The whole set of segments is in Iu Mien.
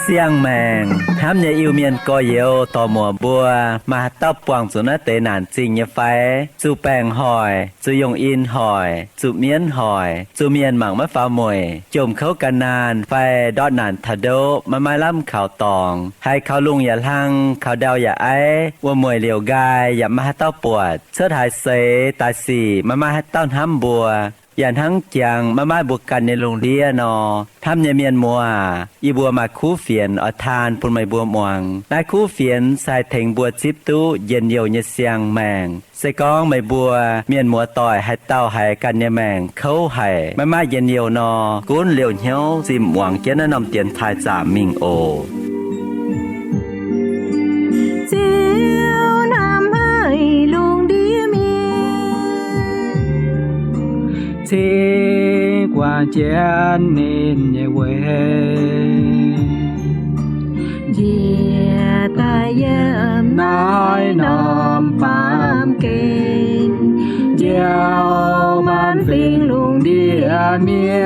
Siang-maengc hnamv nyei Iu-Mienh gorx-youz dorc-muoc mbuo, maaih haaix dauh buangh zuqc naaiv deix naanc zingh nyei fai? Zuqc baengc hoic, zuqc yungh in hoic, zuqc mienv hoic, zuqc mienh mangc maiv faaux mueic, jomc kouv gan naanh fai ndortv naanc taux ndoqv maiv maaih lamh kaux dorngx, haiz kaux lungh yaac hlang, kaux ndau yaac aiv, wuom-mueic liouc nqaai yaac maiv maaih haaix dauh buatc, cuotv haaix seix daaih sic maiv maaih haaix dauh hnamv mbuo, yaac hnangv jangx maiv maaih mbuo ganh nyei lungh ndiev nor, hnamv nyei mienh muoz aac, yie mbuo maaih kuv fienx oix taan bun meih mbuo muangx. Naaiv kuv fienx se haih tengx mbuo zipv duqv njien-youh nyei siang-maengc. Se gorngv meih mbuo mienh muoz-doic haaix dauh haiz ganh nyei maengc kouv haic, maiv maaih njien-youh nor, gunv liouh hnyouv zinh muangx jienv naaiv norm dienx taaih zaamc mingh oc. Ziouv hnamv haic lungh ndiev mienh, cingx guangc jienv ninh nyei weic, njiec daaih yiem naaiv norm baamh gen, njoux maanc fingx lungh ndiev mienh.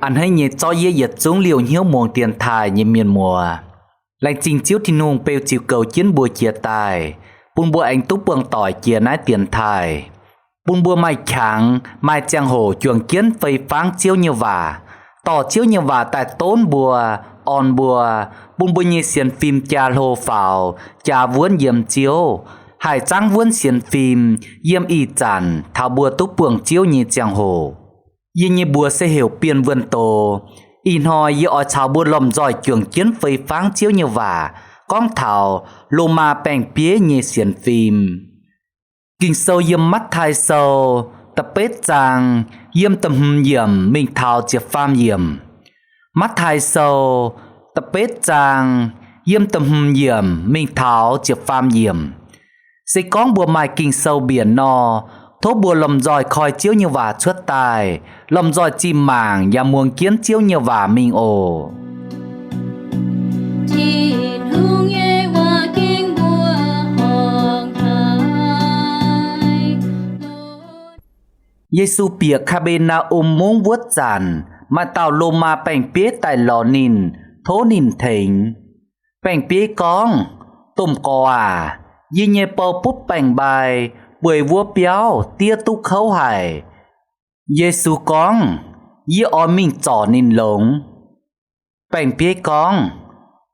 A'hneiv nyei zorqv yie yietc zungv liouh hnyouv muangx dienx taaih nyei mienh muoz, laengz zingh Ziouv Tin-Hungh beu ziux goux jienv mbuo jiex daaih, bun mbuo aengx duqv buangh doic jiex naaiv dienx taaih, bun mbuo maaih qangx maaih ziangh hoc juangc jienv fei fangv Ziouv nyei waac, dorh Ziouv nyei waac daaih donv mbuo, orn mbuo, bun mbuo nyei sienx fim jaa hlo faaux, jaa wuonv yiem Ziouv, haih zaangv wuonv sienx fim yiem ih zanc taux mbuo duqv buangh Ziouv nyei ziangh hoc. Yie nyei mbuox se heuc Bienh Wuonh Doz. Ih hnoi yie oix caux mbuo lomh nzoih juangc jienv fei fangv Ziouv nyei waac gorngv taux Lomaa baeng-bieiv nyei sienx fim. Ging-Sou yiem Matv^taai Sou da'betv zaang, yiem da'hmz yiemc mingh taux ziepc faam yiemc. Matv^taai Sou da'betv zaang, yiem da'hmz yiemc mingh taux ziepc faam yiemc. Se gorngv mbuo maaih Ging-Sou mbienc nor, tov mbuo lomh nzoih koi Ziouv nyei waac cuotv daaih, lomh nzoih zinh mangc yaac muangx jienv Ziouv nyei waac mingh oc. Tin-Hungh nyei waac gengh mbuoqc horngh haic. Yesu bieqc Kaa^be^naa^um Mungv wuov zanc, maaih dauh Lomaa baeng-bieiv daaih lorz ninh, tov ninh tengx. Baeng-bieiv gorngv, Domh Gorx aac, yie nyei bou butv baeng-mbai bueix wuov biauv diev duqv kouv haic. Yesu gorngv, Yie oix mingh zorc ninh longx. Baeng-bieiv gorngv,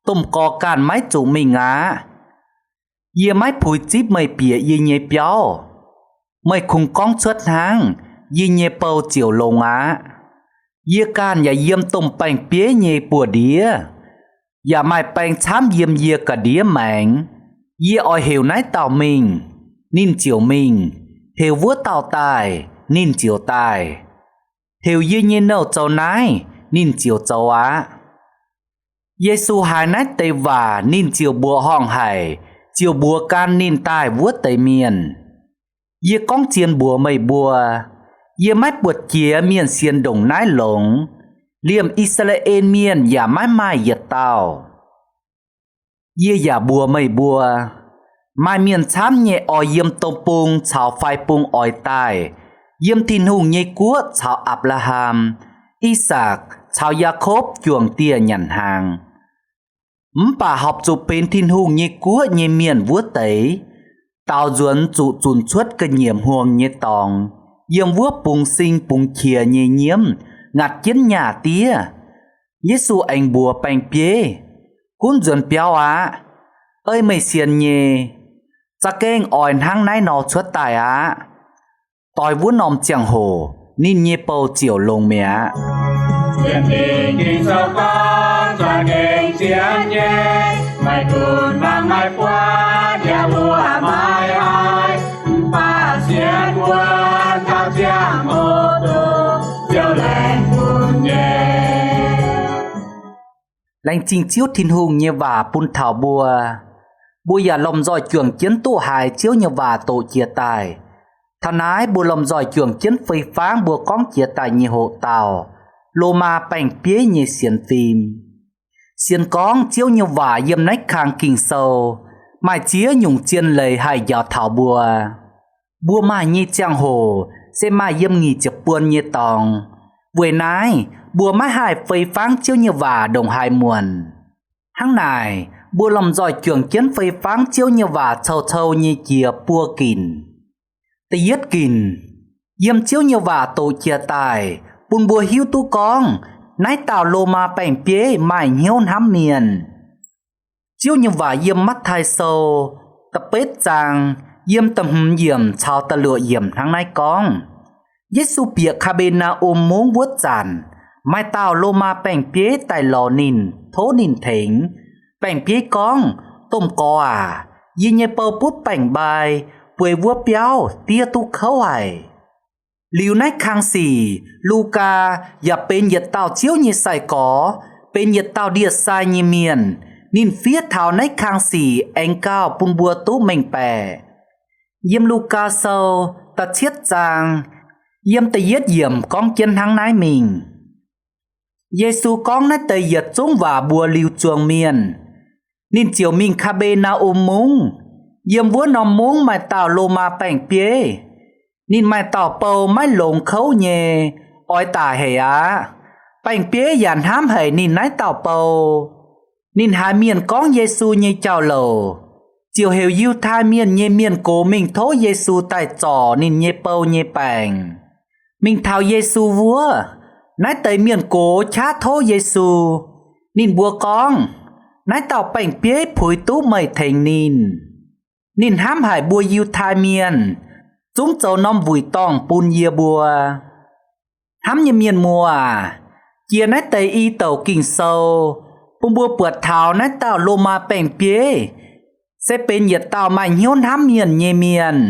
Domh Gorx ganh maiv zuqc mingh aqv. Yie maiv puix zipv meih bieqc yie nyei biauv. Meih kungx gorngv cuotv hnangv, yie nyei bou ziouc longx aqv. Yie ganh yaac yiem domh baeng-bieiv nyei buoz-ndiev, yaac maaih baeng camv yiem yie ga'ndiev maengx. Yie oix heuc naaiv dauh mingh, ninh ziouc mingh, heuc wuov dauh daaih, ninh ziouc daaih. Heuc yie nyei nouh zoux naaiv, ninh ziouc zoux aqv. Yesu haiz naaiv deix waac ninh ziouc mbuoqc horngh haic, ziouc mbuox gan ninh daaih wuov deix mienh, Yie gorngv zien mbuox meih mbuo, yie maiv buatc jiex mienh sienx ndongc naaiv longx, liemh I^saa^laa^en Mienh yaac maiv maaih yietc dauh. Yie yaac mbuox meih mbuo, maaih mienh camv nyei oix yiem domh bung caux fai bung oix daaih, yiem Tin-Hungh nyei guoqv caux Apc^laa^ham, I^sakc caux Yaakopv juangc dieh nyanc hnaangx. Mv baac horpc zuqc benx Tin-Hungh nyei guoqv nyei mienh wuov deix, daaux nzuonx zuqc zunc cuotv ga'nyiec hmuangx nyei dorngx, yiem wuov bungx sing bungx qiex nyei nyiemv ngatc jienv nyaah diev. Yesu aengx mbuox baeng-bieiv, Gunv nzuonx biauv aqv. Ei meih sienx nyei, za'gengh oix hnangv naaiv nor cuotv daaih aqv. Doix wuov norm ziangh hoc ninh nyei bou ziouc longx mi'aqv. Sienx Ging-Sou gorngv za'gengh sienx nyei, maiv dunx mangc maiv buatc yaac mbuoqc maiv haiz, mv baac sienx wuonx gauh ziangh hoc duqv Ziouv laengz bun nyei. Laengz zingh Ziouv Tin-Hungh nyei waac bun taux mbuo. Mbuo yaac lomh nzoih juangc jienv duqv haiz Ziouv nyei waac doqc jiex daaih. Taux naaiv mbuo lomh nzoih juangc jienv fei fangv mbuo gorngv jiex daaih nyei hoqc dauh, Lomaa baeng-bieiv nyei sienx fim. Sienx gorngv Ziouv nyei waac yiem naaiv kang Ging-Sou maaih ziex nyungc zien leiz haih njaaux taux mbuo. Mbuo maaih nyei ziangh hoc se maaih yiem nyic ziepc buon nyei dorngx. Weic naaiv mbuo maiv haih fei fangv Ziouv nyei waac ndongc haaix muonc. Hnangv naaic, mbuo lomh nzoih juangc jienv fei fangv Ziouv nyei waac cou-cou nyei jiex buo ginc. Da'yietv ginc, yiem Ziouv nyei waac doqc jiex daaih bun mbuo hiuv duqv gorngv naaiv dauh Lomaa baeng-bieiv maaih hnyouv hnamv mienh. Ziouv nyei waac yiem Matv^taai Sou da'betv zaang, yiem da'hmz yiemc caux da'luoqc yiemc hnangv naaiv gorngv, Yesu bieqc Kaa^mbe^naa^um Mungv wuov zanc, maaih dauh Lomaa baeng-bieiv daaih lorz ninh, tov ninh tengx. Baeng-bieiv gorngv, Domh Gorx aac, yie nyei bou butv baengc-mbai, bueix wuov biauv diev duqv kouv haic. Liuz naaiv kang sic, Lugaa yaac benx yietc dauh Ziouv nyei sai-gorx, benx yietc dauh ndie-sai nyei mienh. Ninh fiev taux naaiv kang sic aengx gauh bun mbuo duqv mengh baeqc. Yiem Lugaa Sou da'cietv zaang, yiem da'yietv yiemc gorngv jienv hnangv naaiv mingh. Yesu gorngv naaiv deix yietc zungv waac mbuox liuz zuangx mienh, ninh ziouc mingh Kaa^mbe^naa^um Mungv. Yiem wuov norm mungv maaih dauh Lomaa baeng-bieiv. Ninh maaih dauh bou maiv longx kouv nyei, oix daic haic aqv. Baeng-bieiv yaac hnamv haic ninh naaiv dauh bou. Ninh haiz mienh gorngv Yesu nyei jauv-louc, ziouc heuc Yiutai Mienh nyei mienh gox mingh tov Yesu daaih zorc ninh nyei bou nyei baengc. Mingh taux Yesu wuov, naaiv deix mienh gox qaqv tov Yesu. Ninh mbuo gorngv, Naaiv dauh baeng-bieiv puix duqv meih tengx ninh. Ninh hnamv haic mbuo Yiutai Mienh, zungv zoux norm wuic dorngh bun yie mbuo. Hnamv nyei mienh muoz aac, jiex naaiv deix i douc Ging-Sou bun mbuo buatc taux naaiv dauh Lomaa baeng-bieiv se benx yietc dauh maaih hnyouv hnamv mienh nyei mienh.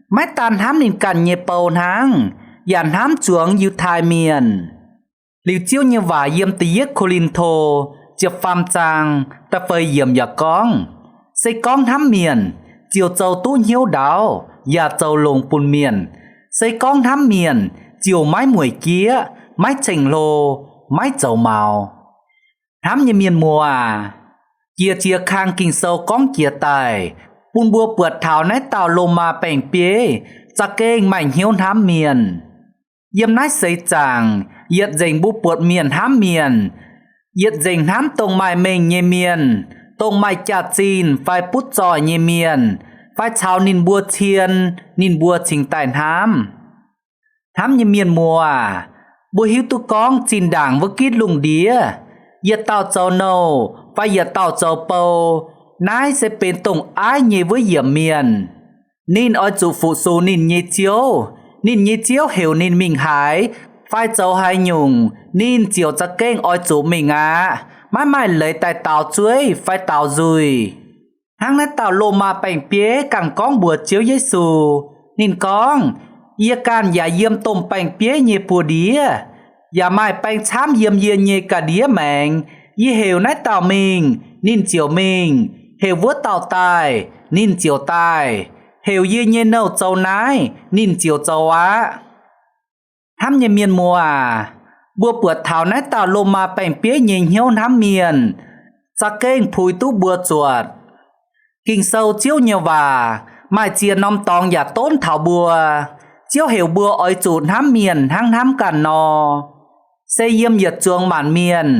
Maiv daan hnamv ninh ganh nyei bou hnangv, yaac hnamv zuangx Yiutai Mienh. Liuz Ziouv nyei waac yiem da'yietv Ko^lin^to ziepc faam zaang da'feix yiemc yaac gorngv, Se gorngv hnamv mienh, ziouc zoux duqv hnyouv ndaauv yaac zoux longx bun mienh. Se gorngv hnamv mienh, ziouc maiv mueic jieqv, maiv ceng-hlo, maiv zoux maux. Hnamv nyei mienh muoz aac, jiex ziex kang Ging-Sou gorngv jiex daaih, bun mbuo buatc taux naaiv dauh Lomaa baeng-bieiv za'gengh maaih hnyouv hnamv mienh. Yiem naaiv seix zaangc yietc nzengc mbuo buatc mienh hnamv mienh, yietc nzengc hnamv dongh maaih mengh nyei mienh, dongh maaih jaax-zinh fai butv zoih nyei mienh, fai caux ninh mbuo cien, ninh mbuo cingx daaih hnamv. Hnamv nyei mienh muoz aac, mbuo hiuv duqv gorngv zinh ndaangc wuov gitv lungh ndiev, yietc dauh zoux nouh fai yietc dauh zoux bou, naaiv se benx dongh aiv nyei wuov yiemc mienh. Ninh oix zuqc fu-sux ninh nyei ziouv. Ninh nyei ziouv heuc ninh mingh haaix fai zoux haaix nyungc, ninh ziouc za'gengh oix zuqc mingh aqv. Maiv maaih leiz daaih daaux zueiv fai daaux nzuih. Hnangv naaiv dauh Lomaa baeng-bieiv ganh gorngv mbuox Ziouv Yesu. Ninh gorngv, Yie ganh yaac yiem domh baeng-bieiv nyei buoz-ndiev, yaac maaih baeng camv yiem yie nyei ga'ndiev maengx. Yie heuc naaiv dauh mingh, ninh ziouc mingh. Heuc wuov dauh daaih, ninh ziouc daaih. Heuc yie nyei nouh zoux naaiv, ninh ziouc zoux aqv. Hnamv nyei mienh muoz aac, mbuo buatc taux naaiv dauh Lomaa baeng-bieiv nyei hnyouv hnamv mienh za'gengh puix duqv mbuo zuotc. Ging-Sou Ziouv nyei waac maaih ziex norm dorngx yaac donv taux mbuo. Ziouv heuc mbuo oix zuqc hnamv mienh hnangv hnamv ganh nor. Se yiem yietc zuangx maanc mienh,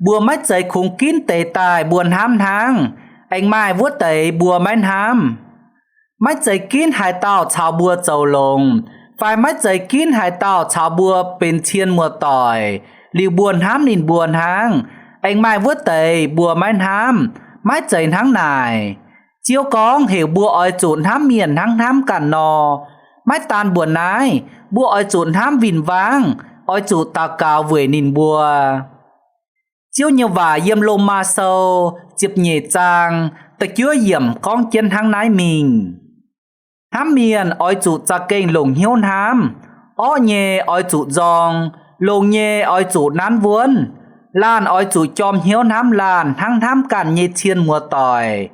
mbuo maiv zeiz kungx ginv deix daaih mbuo hnamv hnangv. Aengx maaih wuov deix mbuo maiv hnamv. Maiv zeiz ginv haaix dauh caux mbuo zoux longx, fai maiv zeiz ginv haaix dauh caux mbuo benx cien muoz-doic, liuz mbuo hnamv ninh mbuo hnangv. Aengx maaih wuov deix mbuo maiv hnamv. Maiv zeiz hnangv naaic. Ziouv gorngv heuc mbuo oix zuqc hnamv mienh hnangv hnamv ganh nor. Maiv daan mbuoqc naaiv, mbuo oix zuqc hnamv win-wangv, oix zuqc daux gaux weic ninh mbuo. Ziouv nyei waac yiem Lomaa Sou ziepc nyeic zaang da'juov yiemc gorngv jienv hnangv naaiv mingh. Hnamv mienh oix zuqc za'gengh longc hnyouv hnamv. Orqv nyei oix zuqc nzorng, longx nyei oix zuqc nanv wuonv. Laanh oix zuqc jorm hnyouv hnamv laanh hnangv hnamv ganh nyei cien muoz-doic.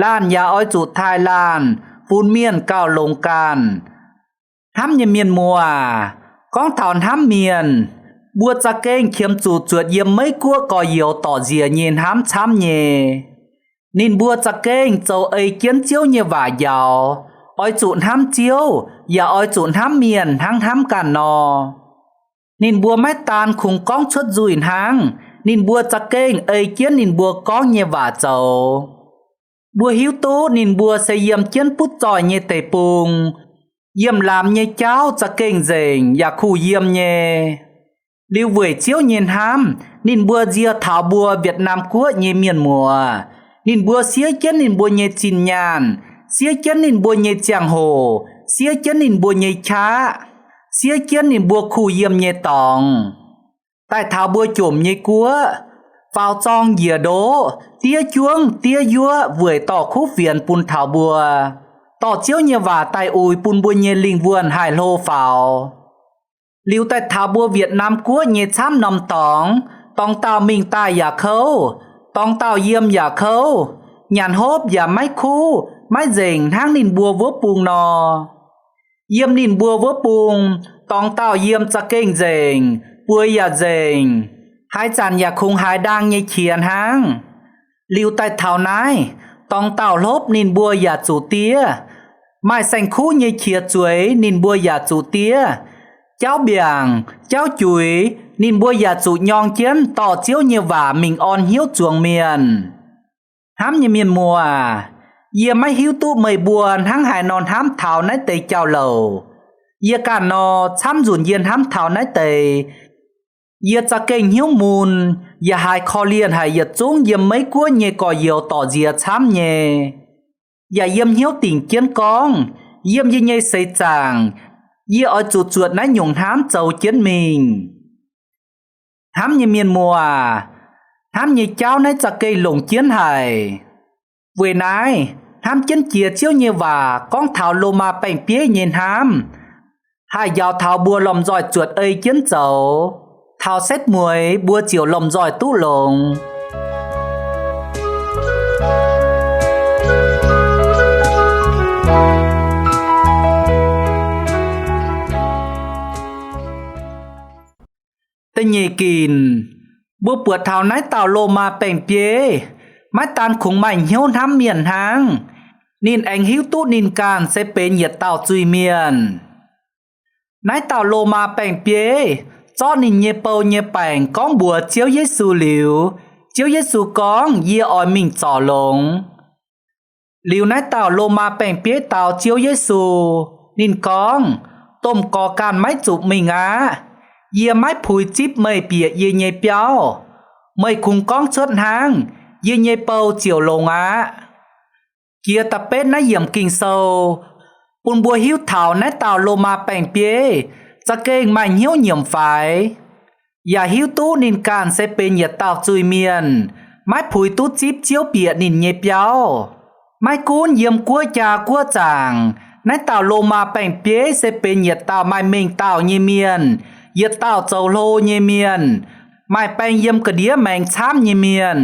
Laanh yaac oix zuqc taaih laanh, funx mienh gauh longx ganh. Hnamv nyei mienh muoz aac, gorngv taux hnamv mienh, mbuo za'gengh qiemx zuqc zuotc yiem Meiv Guoqv gorx-youz dorc nziex nyei hnamv camv nyei. Ninh mbuo za'gengh zoux ei jienv Ziouv nyei waac njaaux, oix zuqc hnamv Ziouv yaac oix zuqc hnamv mienh hnangv hnamv ganh nor. Ninh mbuo maiv daan kungx gorngv cuotv nzuih hnangv, ninh mbuo za'gengh ei jienv ninh mbuo gorngv nyei waac zoux. Mbuo hiuv duqv ninh mbuo se yiem jienv butv zoih nyei deic-bung, yiem laamz nyei jauv za'gengh nzengc yaac kuh yiem nyei. Liuz weic Ziouv nyei hnamv, ninh mbuo nzie taux mbuo Việt Nam Guoqv nyei mienh muoz. Ninh mbuo siev jienv ninh mbuo nyei zinh nyaanh, siev jienv ninh mbuo nyei ziangh hoc, siev jienv ninh mbuo nyei qaqv, siev jienv ninh mbuo kuh yiem nyei dorngx. Daaih taux mbuo jomc nyei guoqv, faaux zorng njiec ndoqv, diev juangv diev yuoqv weic dorh kuv fienx bun taux mbuo, dorh Ziouv nyei waac daaih uix bun mbuo nyei lingh wuonh haih hlo faaux. Liuz daaih taux mbuo Việt Nam Guoqv nyei camv norm dorngx, dorngx dauh mingh daaih yaac kouv, dorngx dauh yiem yaac kouv, nyanc hopv yaac maiv kuv maiv nzengc hnangv ninh mbuo wuov bung nor. Yiem ninh mbuo wuov bung, dorngx dauh yiem za'gengh nzengc, bueix yaac nzengc, haaix zanc yaac kungx haaix ndaang nyei qiex hnangv. Liuz daaih taux naaiv, dorngx dauh hlopv ninh mbuo yaac zuqc diev, maaih saeng-kuv nyei qiex zueiz ninh mbuo yaac zuqc diev, jauv mbiaangc, jauv juix ninh mbuo yaac zuqc nyorng jienv dorh Ziouv nyei waac mingh orn hnyouv zuangx mienh. Hnamv nyei mienh muoz aac, yie maiv hiuv duqv meih mbuo hnangv haaix nor hnamv taux naaiv deix jauv-louc. Yie ganh nor, camv nzunc yie hnamv taux naaiv deix, yie za'gengh hnyouv mun, yaac haiz korv-lienh haic yietc zungv yiem Meiv Guoqv nyei gorx-youz dorc nziex camv nyei. Yaac yiem hnyouv dingc jienv gorngv, yiem yie nyei seix zaangc, yie oix zuqc zuotc naaiv nyungc hnamv zoux jienv mingh. Hnamv nyei mienh muoz aac, hnamv nyei jauv naaiv za'gengh longc jienv haic. Weic naaiv, hnamv jienv jiex Ziouv nyei waac gorngv taux Lomaa baeng-bieiv nyei hnamv, haih njaaux taux mbuo lomh nzoih zuotc ei jienv zoux, taux setv mueiz mbuo ziouc lomh nzoih duqv longx. Da'nyeic ginc, mbuo buatc taux naaiv dauh Lomaa baeng-bieiv, maiv daan kungx maaih hnyouv hnamv mienh hnangv, ninh aengx hiuv duqv ninh ganh se benx yietc dauh zuiz-mienh. Naaiv dauh Lomaa baeng-bieiv zorqv ninh nyei bou nyei baengc gorngv mbuox Ziouv Yesu liuz, Ziouv Yesu gorngv, Yie oix mingh zorc longx. Liuz naaiv dauh Lomaa baeng-bieiv dau Ziouv Yesu. Ninh gorngv, Domh gorx ganh maiv zuqc mingh aqv. Yie maiv puix zipv meih bieqc yie nyei biauv. Meih kungx gorngv cuotv hnangv, yie nyei bou ziouc longx aqv. Jiex da'betv naaiv yiemc Ging-Sou bun mbuo hiuv taux naaiv dauh Lomaa baeng-bieiv za'gengh maaih hnyouv nyiemc faix, yaac hiuv duqv ninh ganh se benx yietc dauh zuiz-mienh, maiv puix duqv zipv Ziouv bieqc ninh nyei biauv. Maiv gunv yiem guoqv jaa guoqv zaangc, naaiv dauh Lomaa baeng-bieiv se benx yietc dauh maaih mengh dauh nyei mienh, yietc dauh zoux hlo nyei mienh, maaih baeng yiem ga'ndiev maengx camv nyei mienh.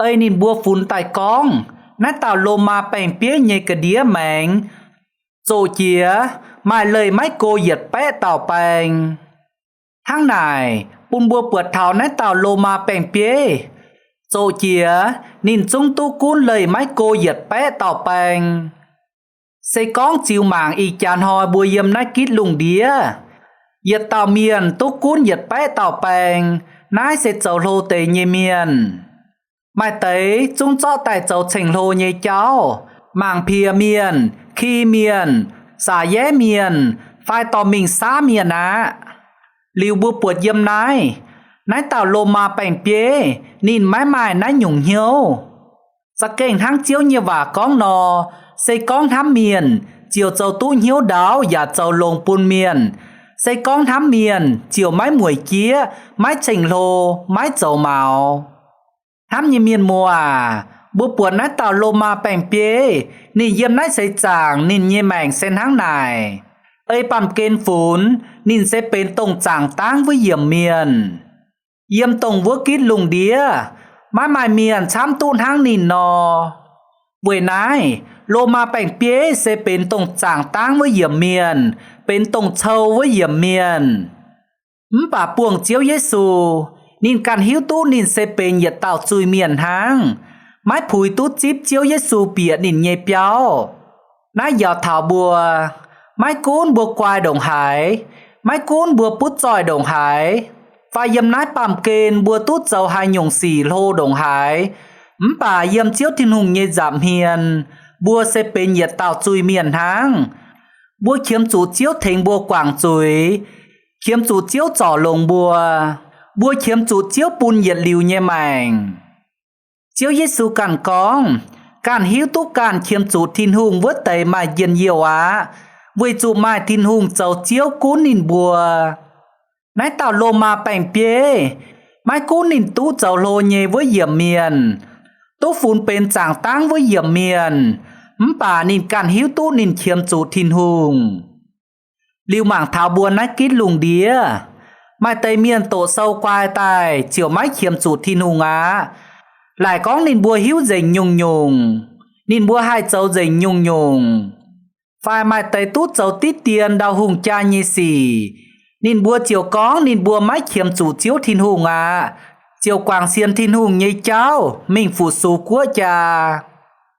Ei ninh mbuo funx daaih gorngv, naaiv dauh Lomaa baeng-bieiv nyei ga'ndiev maengx zoqc jiex maaih leih maiv go yietc baeqv dauh baeng. Hnangv naaic, bun mbuo buatc taux naaiv dauh Lomaa baeng-bieiv zoqc jiex, ninh zungv duqv gunv leih maiv go yietc baeqv dauh baeng. Se gorngv ziux mangc ih jaax hnoi mbuo yiem naaiv gitv lungh ndiev, yietc dauh mienh duqv gunv yietc baeqv dauh baeng, naaiv se zoux hlo deix nyei mienh. Maaih deix zungv zorqv daaih zoux ceng-hlo nyei jauv, mangc piex mienh, ki mienh, saax yaev mienh, fai dorh mingh saav mienh aqv. Liuz mbuo buatc yiem naaiv, naaiv dauh Lomaa baeng-bieiv ninh maiv maaih naaiv nyungc hnyouv. Za'gengh hnangv Ziouv nyei waac gorngv nor, se gorngv hnamv mienh, ziouc zoux duqv hnyouv ndaauv yaac zoux longx bun mienh. Se gorngv hnamv mienh, ziouc maiv mueic jieqv, maiv ceng-hlo, maiv zoux maux. Hnamv nyei mienh muoz aac, mbuo buatc naaiv dauh Lomaa baeng-bieiv, ninh yiem naaiv seix zaangc ninh nyei maengc se hnangv naaic. Ei baamh gen funx, ninh se benx dongh zaangc dangv wuov yiemc mienh. Yiem dongh wuov gitv lungh ndiev, maiv maaih mienh camv duqv hnangv ninh nor. Weic naaiv, Lomaa baeng-bieiv se benx dongh zaangc dangv wuov yiemc mienh, benx dongh cou wuov yiemc mienh. Mv baac buangh Ziouv Yesu, ninh ganh hiuv duqv ninh se benx yietc dauh zuiz-mienh hnangv, maiv puix duqv zipv Ziouv Yesu bieqc ninh nyei biauv. Naaiv yaac taux mbuo, maiv gunv mbuo guai ndongc haaix, maiv gunv mbuo butv zoih ndongc haaix, fai yiem naaiv baamh gen mbuo duqv zoux haaix nyungc sic hlo ndongc haaix, mv baac yiem Ziouv Tin-Hungh nyei nza'hmien, mbuo se benx yietc dauh zuiz-mienh hnangv. Mbuo qiemx zuqc Ziouv tengx mbuo guangc zuiz, qiemx zuqc Ziouv zorc longx mbuo, mbuo qiemx zuqc Ziouv bun yietc liuz nyei maengc. Ziouv Yesu ganh gorngv, ganh hiuv duqv ganh qiemx zuqc Tin-Hungh wuov deix maaih njien-youh aqv, weic zuqc maaih Tin-Hungh zoux Ziouv gunv ninh mbuo. Naaiv dauh Lomaa baeng-bieiv maiv gunv ninh duqv zoux hlo nyei wuov yiemc mienh, duqv funx benx zaangc dangv wuov yiemc mienh, mv baac ninh ganh hiuv duqv ninh qiemx zuqc Tin-Hungh. Liuz mangc taux mbuo naaiv gitv lungh ndiev, maaih deix mienh doqc sou guai daaih ziouc maiv qiemx zuqc Tin-Hungh aqv. Laaic gorngv ninh mbuo hiuv nzengc nyungc-nyungc, ninh mbuo haih zoux nzengc nyungc-nyungc. Fai maaih deix duqv zoux diqv dien ndau hungh jaa nyei sic, ninh mbuo ziouc gorngv ninh mbuo maiv qiemx zuqc Ziouv Tin-Hungh aqv, ziouc guangc sienx Tin-Hungh nyei jauv mingh fu-sux guoqv jaa.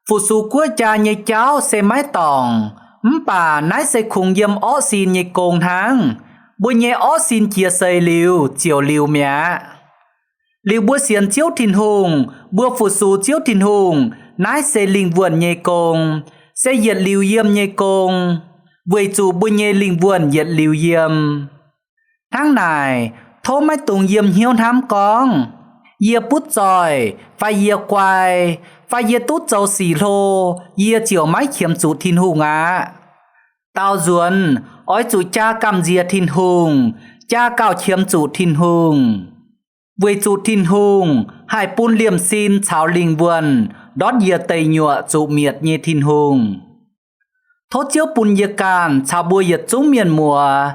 Fu-sux guoqv jaa nyei jauv se maiv dorngc, mv baac naaiv se kungx yiem orqv sin nyei gong hnangv. Mbuo nyei orqv sin jiex seix liuz ziouc liuz mi'aqv. Liuz mbuo sienx Ziouv Tin-Hungh, mbuo fu-sux Ziouv Tin-Hungh, naaiv se lingh wuonh nyei gong, se yietc liuz yiem nyei gong, weic zuqc mbuo nyei lingh wuonh yietc liuz yiem. Hnangv naaic, tov maiv dungx yiem hnyouv hnamv gorngv, yie butv zoih, fai yie guai, fai yie duqv zoux sic hlo, yie ziouc maiv qiemx zuqc Tin-Hungh aqv. Daaux nzuonx oix zuqc jaa gamh nziex Tin-Hungh, jaa gauh qiemx zuqc Tin-Hungh, weic zuqc Tin-Hungh haih bun liemh sin caux lingh wuonh ndortv yie deic nyuoqc zuqc mietc nyei Tin-Hungh. Tov Ziouv bun yie ganh caux mbuo yietc zungv mienh muoz,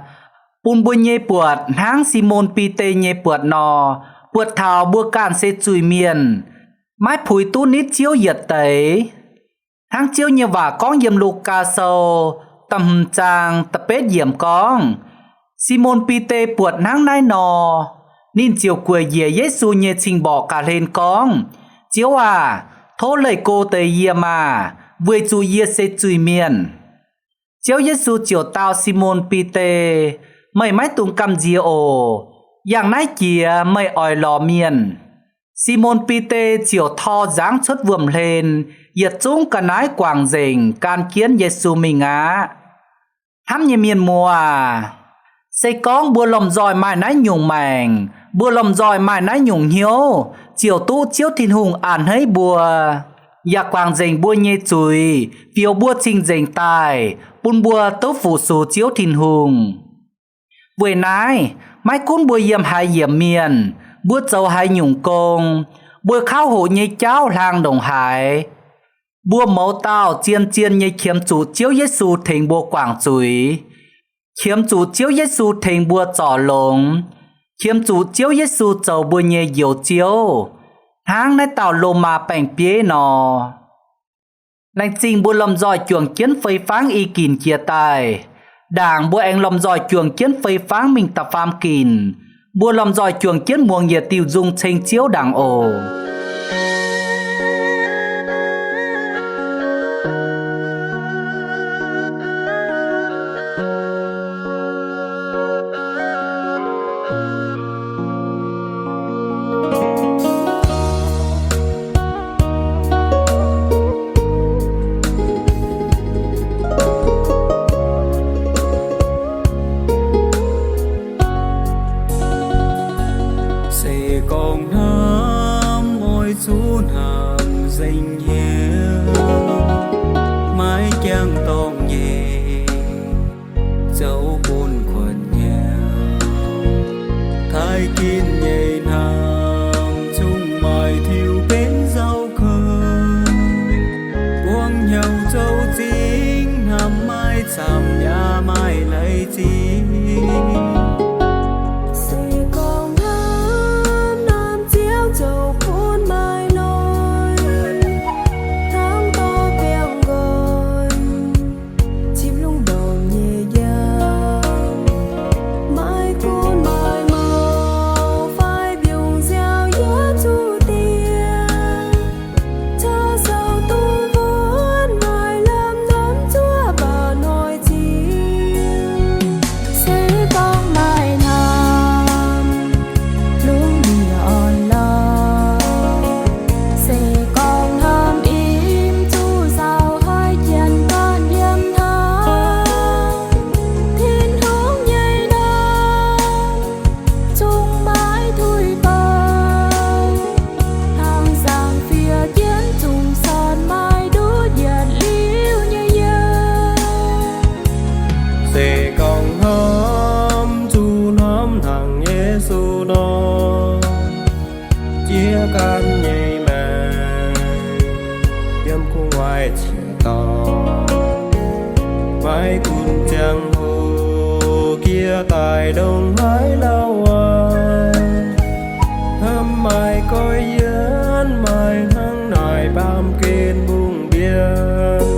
bun mbuo nyei buatc hnangv Simon Bide nyei buatc nor, buatc taux mbuo ganh se zuiz-mienh, maiv puix duqv nitv Ziouv yietc deix. Hnangv Ziouv nyei waac gorngv yiem Lugaa Sou da'hmz zaang da'betv yiemc gorngv, Simon Bide buatc hnangv naaiv nor, ninh ziouc gueic njiec Yesu nyei cing-mborqc ga'hlen gorngv, Ziouv aah! Tov leih go deix yie maah! Weic zuqc yie se zuiz-mienh. Ziouv Yesu ziouc dau Simon Bide, Meih maiv dungx gamh nziex oc. Yangh naaiv jiex meih oix lorz mienh. Simon Bide ziouc tor nzangv cuotv wuom-hlen, yietc zungv ga'naaiv guangc nzengc, gan jienv Yesu mingh aqv. Hnamv nyei mienh muoz aac, se gorngv mbuo lomh nzoih maaih naaiv nyungc maengc, mbuo lomh nzoih maaih naaiv nyungc hnyouv, ziouc duqv Ziouv Tin-Hungh a'hneiv mbuo, yaac guangc nzengc mbuo nyei zuiz, fioux mbuo cing-nzengc daaih, bun mbuo duqv fu-sux Ziouv Tin-Hungh. Weic naaiv, maiv gunv mbuo yiem haaix yiemc mienh, mbuo zoux haaix nyungc gong, mbuo kauv hoqc nyei jauv hlang ndongc haaix, mbuo mouz dauh zien-zien nyei qiemx zuqc Ziouv Yesu tengx mbuo guangc zuiz, qiemx zuqc Ziouv Yesu tengx mbuo zorc longx, qiemx zuqc Ziouv Yesu zoux mbuo nyei Njoux Ziouv, hnangv naaiv dauh Lomaa baeng-bieiv nor. Laengz zingh mbuo lomh nzoih juangc jienv fei fangv i ginc jiex daaih. Ndaangc mbuo aengx lomh nzoih juangc jienv fei fangv mingh da'faam ginc. Mbuo lomh nzoih juangc jienv muangx yietc diuh nzung ceng Ziouv ndaangc oc. Se gorngv hnamv Daaih ndongc haaix lauh aac, hnamv maaih goiv yienv, maaih hnangv naaic baamh gen mbungv mbienv.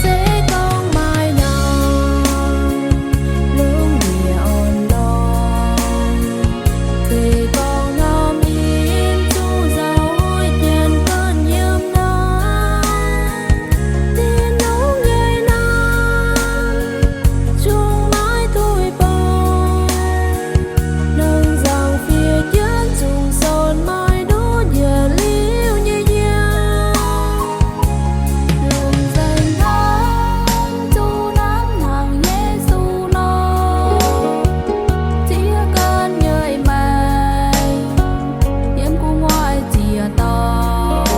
Se gorngv maaih nyaanh lungh ndiev orn-lorqc, se gorngv norm in zuqc nzauh huotv jienv guonv yiem naaiv, Tin-Hungh nyei naamh zungv maiv duih bouh. Lungh nzangc fiev jienv zungv sonc maaih nduov njiec liuz nyei yiem. Lungh nzengc hnangv zuqc hnamv hnangv Yesu nor, ziex ganh nyei maengc yiem gu'nguaaic ziex dorngx,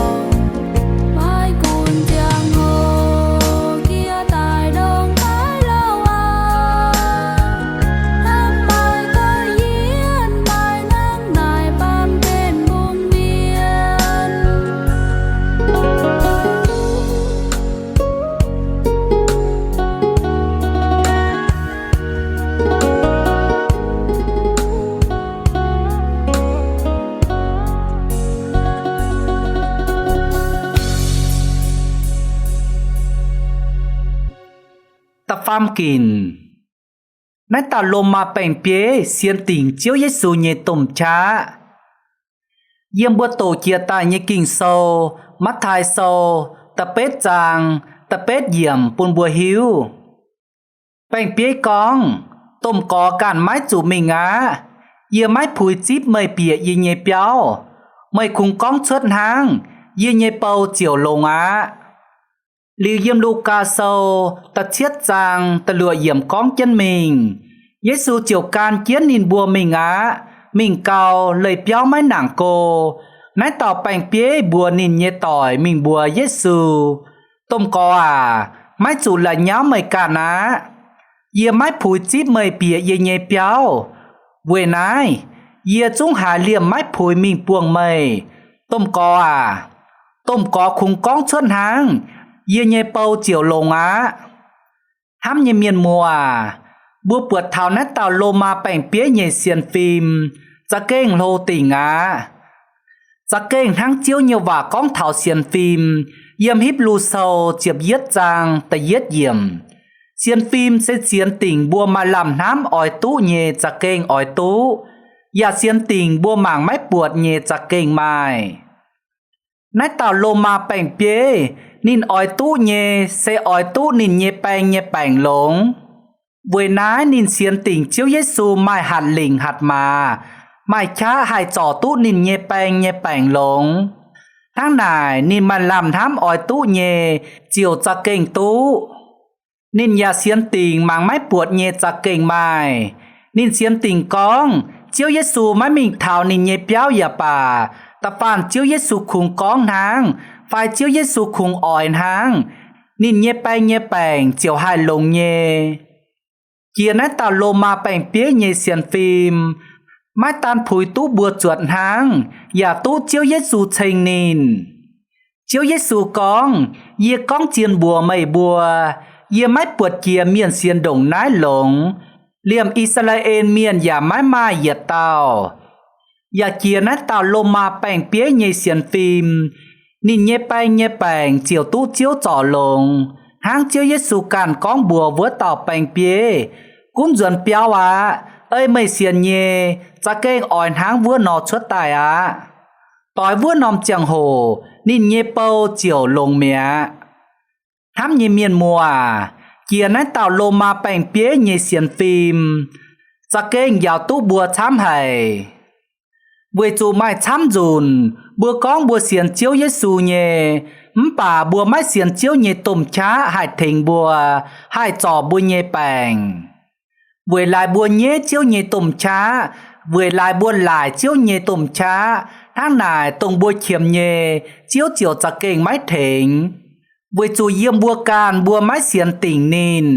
maiv gunv ziangh hoc jiex daaih ndongc haaix lauh aac, hnamv maaih goiv yienv, maaih hnangv naaic baamh gen mbungv mbienv. Da'faam ginc. Naaiv dauh Lomaa baeng-bieiv sienx dingc Ziouv Yesu nyei domh qaqv. Yiem mbuo doqc jiex daaih nyei Ging-Sou, Matv^taai Sou, da'betv zaang, da'betv yiemc bun mbuo hiuv. Baeng-bieiv gorngv, Domh Gorx ganh maiv zuqc mingh aqv. Yie maiv puix zipv meih bieqc yie nyei biauv. Meih kungx gorngv cuotv hnangv, yie nyei bou ziouc longx aqv. Liuz yiem Lugaa Sou da'cietv zaang da'luoqc yiemc gorngv jienv mingh, Yesu ziouc gan jienv ninh mbuo mingh aqv. Mingh gau, leih biauv maiv nangc go. Naaiv dauh baeng-bieiv mbuox ninh nyei doic mingh mbuox Yesu, Domh Gorx aac, maiv zuqc la'nyauv meih ganh aqv. Yie maiv puix zipv meih bieqc yie nyei biauv. Weic naaiv, yie zungv haiz liemh maiv puix mingh buangh meih. Domh Gorx aac, domh gorx kungx gorngv cuotv hnangv, yie nyei bou ziouc longx aqv. Hnamv nyei mienh muoz aac, mbuo buatc taux naaiv dauh Lomaa baeng-bieiv nyei sienx fim za'gengh hlo dingc aqv. Za'gengh hnangv Ziouv nyei waac gorngv taux sienx fim yiem Hipv^lu Sou ziepc yietv zaang da'yietv yiemc, sienx fim se sienx dingc mbuo maaih lamh hnamv oix duqv nyei za'gengh oix duqv, yaac sienx dingc mbuo mangc maiv buatc nyei za'gengh maaih. Naaiv dauh Lomaa baeng-bieiv ninh oix duqv nyei se oix duqv ninh nyei baeng nyei baengc longx. Weic naaiv ninh sienx dingc Ziouv Yesu maaih hatc lingc hatc maaz, maaih qaqv haih zorc duqv ninh nyei baeng nyei baengc longx. Hnangv naaic ninh maaih lamh hnamv oix duqv nyei ziouc za'gengh duqv. Ninh yaac sienx dingc mangc maiv buatc nyei za'gengh maaih. Ninh sienx dingc gorngv Ziouv Yesu maiv mingh taux ninh nyei biauv yaac baac, da'faanh Ziouv Yesu kungx gorngv hnangv fai Ziouv Yesu kungx oix hnangv, ninh nyei baeng nyei baengc ziouc haih longx nyei. Jiex naaiv dauh Lomaa baeng-bieiv nyei sienx fim maiv daan puix duqv mbuo zuotc hnangv, yaac duqv Ziouv Yesu ceng ninh. Ziouv Yesu gorngv, Yie gorngv zien mbuox meih mbuo, yie maiv buatc jiex mienh sienx ndongc naaiv longx, liemh I^saa^laa^en Mienh yaac maiv maaih yietc dauh. Yaac jiex naaiv dauh Lomaa baeng-bieiv nyei sienx fim, ninh nyei baeng nyei baengc ziouc duqv Ziouv zorc longx, hnangv Ziouv Yesu ganh gorngv mbuox wuov dauh baeng-bieiv, Gunv nzuonx biauv aqv. Ei meih sienx nyei za'gengh oix hnangv wuov nor cuotv daaih aqv. Doix wuov norm ziangh hoc ninh nyei bou ziouc longx mi'aqv. Hnamv nyei mienh muoz aac, jiex naaiv dauh Lomaa baeng-bieiv nyei sienx fim za'gengh njaaux duqv mbuo camv haic. Weic zuqc maaih camv nzunc mbuo gorngv mbuo sienx Ziouv Yesu nyei, mv baac mbuo maiv sienx Ziouv nyei domh qaqv haih tengx mbuo, haih zorc mbuo nyei baengc. Weic laaix mbuo nyeiv Ziouv nyei domh qaqv, weic laaix mbuo laaic Ziouv nyei domh qaqv, hnangv naaic dongh mbuo qiemx nyei, Ziouv ziouc za'gengh maiv tengx. Weic zuqc yiem mbuo ganh mbuo maiv sienx dingc ninh.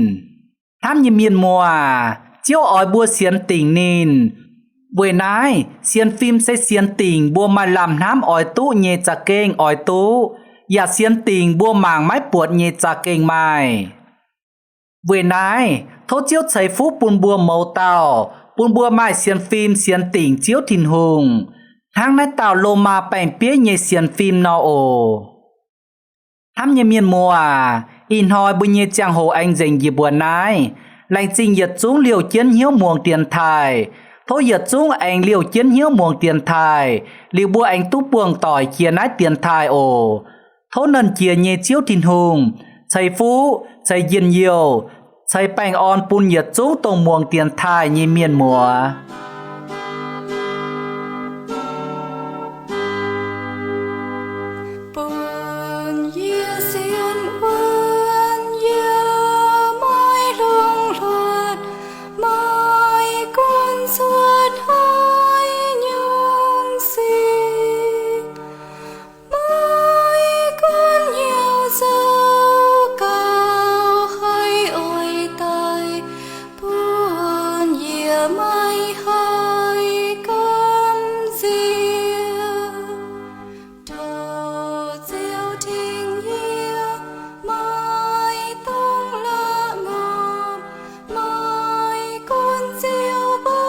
Hnamv nyei mienh muoz aac, Ziouv oix mbuo sienx dingc ninh. Weic naaiv sienx fim se sienx dingc mbuo maaih lamh hnamv oix duqv nyei za'gengh oix duqv, yaac sienx dingc mbuo mangc maiv buatc nyei za'gengh maaih. Weic naaiv tov Ziouv ceix fuqv bun mbuo mouz dauh, bun mbuo maaih sienx fim sienx dingc Ziouv Tin-Hungh, hnangv naaiv dauh Lomaa baeng-bieiv nyei sienx fim nor oc. Hnamv nyei mienh muoz aac, ih hnoi mbuo nyei ziangh hoc aengx nzengc njiec mbuo naaiv. Laengz zingh yietc zungv liouh jienv hnyouv muangx dienx taaih. Tov yietc zungv aengx liouh jienv hnyouv muangx dienx taaih, liuz mbuo aengx duqv buangh doic jiex naaiv dienx taaih oc. Tov Nernh Jiex nyei Ziouv Tin-Hungh ceix fuqv, ceix njien-youh, ceix baengh orn bun yietc zungv dongh muangx dienx taaih nyei mienh muoz. Bun yie sienx wuonv yie maiv longc hluotc, maiv gunv cuotv haaix nyungc sic, maiv gunv hnyouv zoux gauh haih oix daaih, bun yie maiv haih gamh nziex. Tov Ziouv tengx yie, maiv dungx la'ngorpc, maiv gunv Ziouv mbuo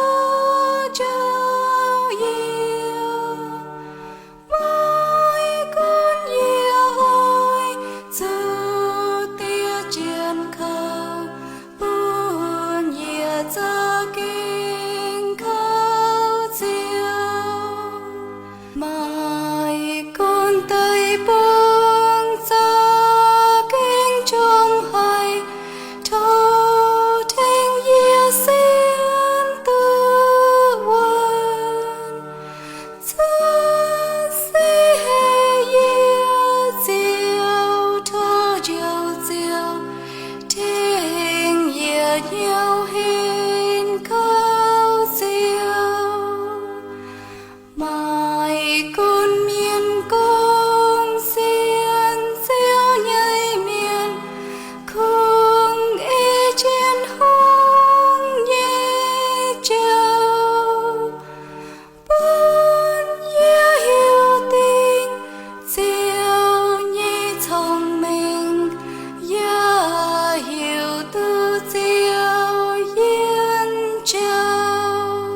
njoux yie, maiv gunv yie oix zuqc diev jienv kaux, bun yie za'gengh kaux Ziouv. Maiv gunv deic-bung za'gengh njongc haic, tov tengx yie sienx duqv wuonv. Cuotv seix heh yie Ziouv, tov Njoux Ziouv tengx yie hnyouv henv kaux Ziouv. Maiv gunv mienh gorngv sienx Ziouv nyei mienh kungx ei jienv hungh nyei jauv, bun yie hiuv dingc Ziouv nyei cong-mengh, yaac hiuv duqv Ziouv yiem jauv.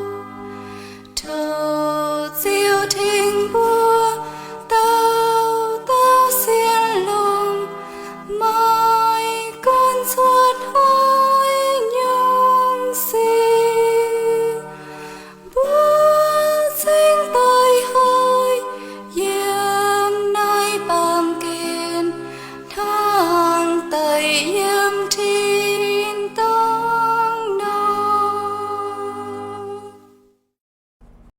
Tov Ziouv tengx mbuo dauh dauh sienx longx, maiv gunv cuotv haaix nyungc sic, mbuo cingx daaih haih yiem naaiv baamh gen hnangv deix yie